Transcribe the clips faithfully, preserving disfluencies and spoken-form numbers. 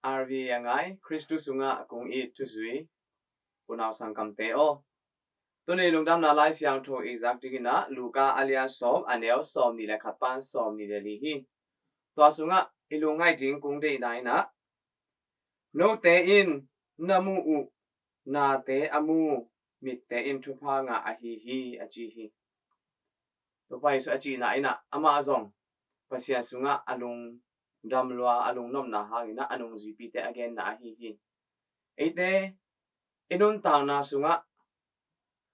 R V A a ngai, Khristu sungah kong it thuzui unau sanggamte aw. Tuni lungdamna Lai Siangtho i zak dingin ah Luka a lian sawm, a neu sawmnih le khat pan sawmnih le li hi. Tua sungah i lungngaih ding kong deihna in ah, note in na muh uh nate a mu, mitte in thupha ngah ahi hi, a ci hi. Topa Jesu a cihna in ah amah zong Pasian sungah a lungdam lua, a lungnopna hangin ah a nungzuipite a genna ahi hi. Eite i nuntakna sungah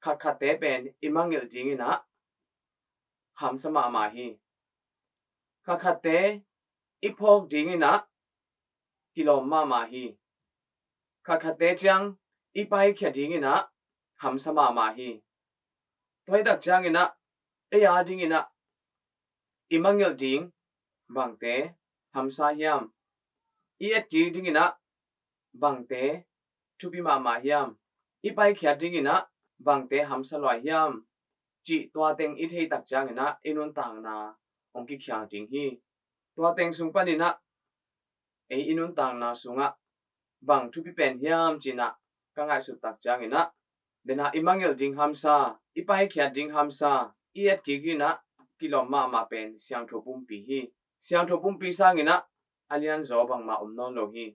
khatkhatte pen i mangngilh dingin ah hamsa mahmah hi. Khatkhatte i phawk dingin ah kilawm mahmah hi. Khatkhatte ciang i paikhia dingin ah hamsa mahmah hi. Tua hi tak ciangin ah ei a dingin ah i mangngilh ding bangte hamsa hiam? I etkik dingin ah bangte thupi mahmah hiam? I paikhiat dingin ah bangte hamsa luai hiam? Cih tua teng i thei tak ciangin ah i nuntakna hong kikhial ding hi. Tua teng sung panin ah ei i nuntakna sungah bang thupi pen hiam ci-in ah ka ngaihsut tak ciangin ah, den ah i mangngilh ding hamsa, i paikhiat ding hamsa, i etkik in ah kilawm mahmah pen siangtho pumpi hi. Siangtho pumpi sangin ah a lianzaw bangmah om nawn lo hi.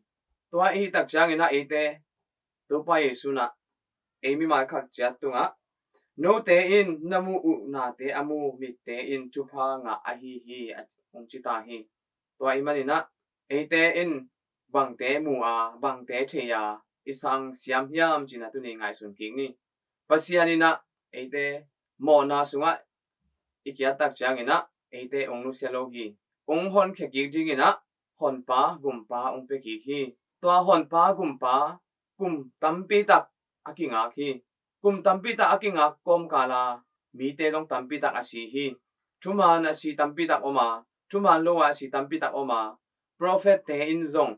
Tua i hih tak ciangin ah eite Topa Jesu in ah ei mimal khat ciat tungah, note in na muh uh nate a mu, mitte in thupha ngah ahi hi, a hong ci ta hi. Tua ahih manin ah eite in bangte mu a, bangte thei a i sang siam hiam ci-in ah tuni ngaihsun kik ni. Pasian in ah eite mawhna sungah i kiat tak ciangin ah eite hong nusia lo hi. Hong honkhia kik dingin ah honpa gumpa hong pia kik hi. Tua honpa gumpa kum tampi tak a kingak hi. Kum tampi tak a kingak kawmkal a mite zong tampi tak a si hi. Thuman a si tampi tak om a, thuman lo a si tampi tak om a, profet-te in zong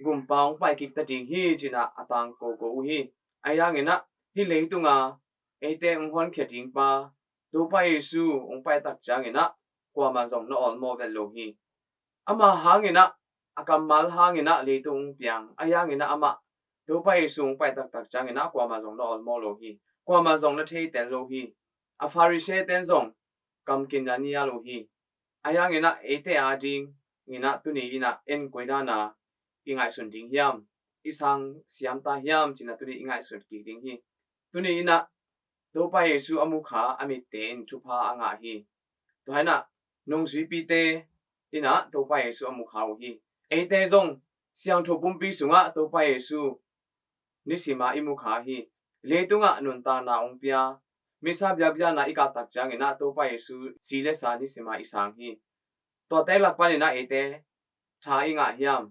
gumpa hong pai kik ta ding hi ci-in ah a tangko ko uh hi. Ahi hangin ah hih leitung a eite hong honkhia ding pa Topa Jesu hong pai tak ciangin ah kuamah zong na awlmawh vet lo hi. Ama hangin ah, a kammal hangin ah leitung hong piang, ahi hangin ah amah Topa Jesu hong pai taktak ciangin ah kuamah zong na awlmawh lo hi. Kuamah zong na theitel lo hi. A Pharisee-te in zong kamkim na nial uh hi. Ahi hangin ah eite a dingin ah tuni in ah en koi dan a i ngaihsun ding hiam, i sang siam ta hiam ci-in ah tuni i ngaihsun kik ding hi. Tuni in ah Topa Jesu a mukha a mitte in thupha a ngah hi. Tua hi-in ah nungzuipite in ah Topa Jesu a mukha uh hi. Eite zong siangtho pumpi sungah Topa Jesu nisima i mukha hi. Leitungah nuntakna hong pia, misa biakbiakna i kah tak ciangin ah Topa Jesu si le sa nisima i sang hi. Tuate lak panin ah eite tha i ngah hiam?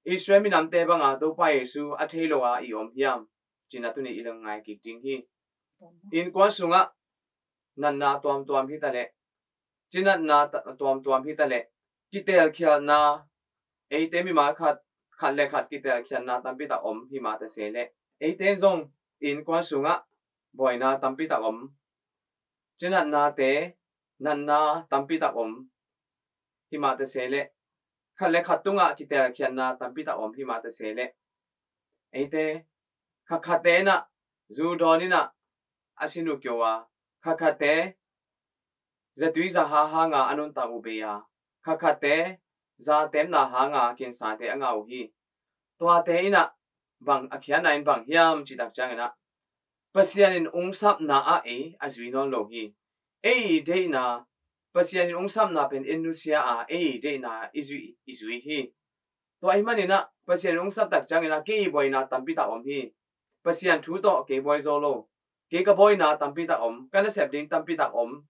Israel minamte banga Topa Jesu a thei lo a i om hiam? Ci-in ah tuni i lungngai kik ding hi. Innkuan sungah natna tuamtuam hi ta leh, cinatna ta-, tuamtuam hi ta leh, kitelkhialhna, eite mimal khat, khat le khat kitelkhialhna tampi tak om hi mah ta se leh, eite zong innkuan sungah buaina tampi tak om, cinatnate natna tampi tak om hi mah ta se leh, khat le khat tungah kitelkhialhna tampi tak om hi mah ta se leh, eite khatkhatte in ah zu dawn in ah a sin uh kio a, khatkhatte zatui zaha hanga a nuntak uh bei a, khatkhatte zatepna hanga kinsate a ngah uh hi. Tuate in ah bang a khiatna in bang hiam cih tak ciangin ah, Pasian in hong sapna ah ei a zui nawn lo hi. Ei i deihna, Pasian in hong sapna pen en nusia a, ei i deihna i zui, i zui hi. Tua ahih manin ah Pasian in hong sap tak ciangin ah kei i buaina tampi tak om hi. Pasian thu tawh kei buai zo lo, kei ka buaina tampi tak om, ka nasep ding tampi tak om,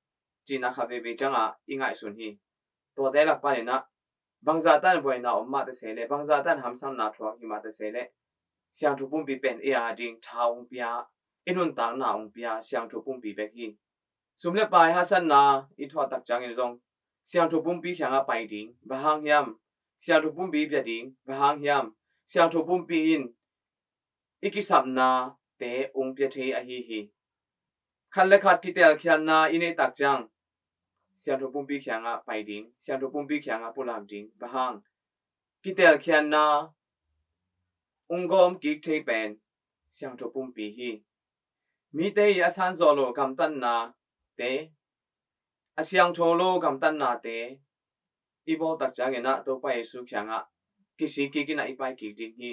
ci-in ah khat veivei ciangah i ngaihsun hi. Tuate lak panin ah bangzah tan buaina om mah ta se leh, bangzah tan hamsatna thuak hi mah ta se leh, siangtho pumpi pen ei a ding tha hong pia, i nuntakna hong pia siangtho pumpi bek hi. Sum le pai hahsatna i thuak tak ciangin zong siangtho pumpi kiangah pai ding, bang hang hiam? Siangtho pumpi bia ding, bang hang hiam? Siangtho pumpi in i kisapnate hong pia thei ahi hi. Khat le khat kitelkhialhna i neih tak ciang siangtho pumpi kiangah pai ding, siangtho pumpi kiangah pulak ding, bang hang? Kitelkhialhna hong gawm kik thei pen siangtho pumpi hi. Mite i a sanzawh lo gamtatnate, a siangtho lo gamtatnate i bawl tak ciangin ah Topa Jesu kiangah kisik kik in ah i pai kik ding hi.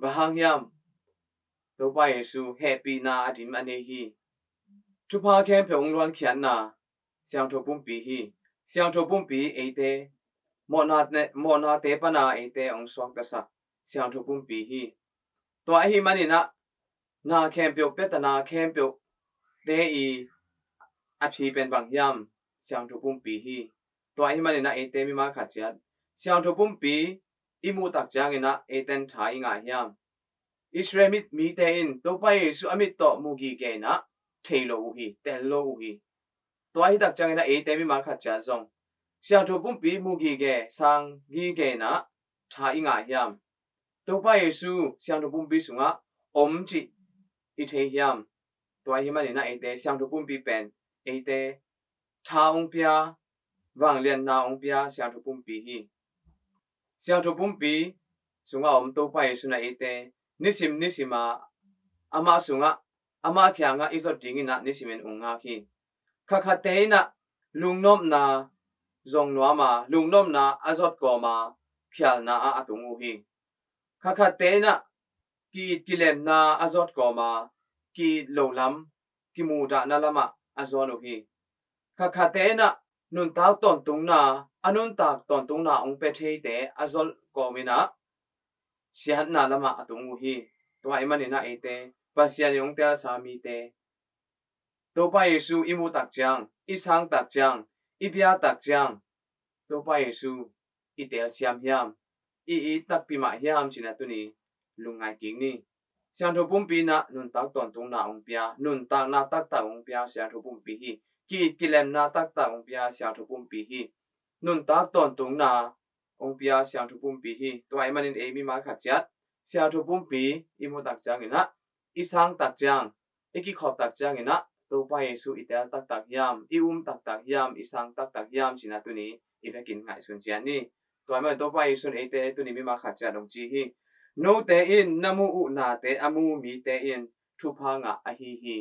Bang hang hiam? Topa Jesu hehpihna a dim a nei hi. Thupha khempeuh hong luankhiatna siangtho pumpi hi. Siangtho pumpi eite mawhna, mawhnate pana eite hong suaktasak siangtho pumpi hi. Tua ahih manin ah na khempeuh, piatana khempeuh te i a phi pen bang hiam? Siangtho pumpi hi. Tua ahih manin ah eite mimal khat ciat siangtho pumpi i muh tak ciangin ah eiten tha i ngah hiam? Israel mit mite in Topa Jesu a mit tawh mu gige in ah thei lo uh hi, tel lo uh hi. Tua hi tak ciangin ah eite mimal khat ciat zong siangtho pumpi mu gige, sang gige in ah tha i ngah hiam? Topa Jesu siangtho pumpi sungah om cih i thei hiam? Tua ahih manin ah eite siangtho pumpi pen eite tha hong pia, vangliatna hong pia siangtho pumpi hi. Siangtho pumpi sungah om Topa Jesu in ah eite nisim nisim a amah sungah, amah kiangah i zot dingin ah nisimin hong ngak hi. Khatkhatte in ah lungnopna zong nuam a, lungnopna a zot kawm a khialna ah a tung uh hi. Khatkhatte in ah ki-it kilemna a zot kawm a, ki-it lo lam, kimudahna lamah a zawn uh hi. Khatkhatte in ah nuntak tawntungna, a nuntak tawntungna hong pia theite a zot kawm in ah siatna lamah a tung uh hi. Tua ahih manin ah eite Pasian in hong telsa mite Topa Jesu i muh tak ciang, i sang tak ciang, i bia tak ciang, Topa Jesu i telsiam hiam, i it takpi mah hiam cih na tuni lungngai kik ni. Siangtho pumpi in ah nuntak tawntungna hong pia, nuntakna taktak hong pia siangtho pumpi hi. Ki-it kilemna taktak hong pia siangtho pumpi hi. Nuntak tawntungna hong pia siangtho pumpi hi. Tua ahih manin ei mimal khat ciat siangtho pumpi i muh tak ciangin ah, i sang tak ciang, i kikhop tak ciangin ah Topa Jesu i tel taktak hiam, i um taktak hiam, i sang taktak hiam cih na tuni i vekin ngaihsun ciat ni. Tua ahih manin Topa Jesu in eite tuni mimal khat ciat hong ci hi. Note in na muh uh nate a mu mite in thupha ngah ahi hi.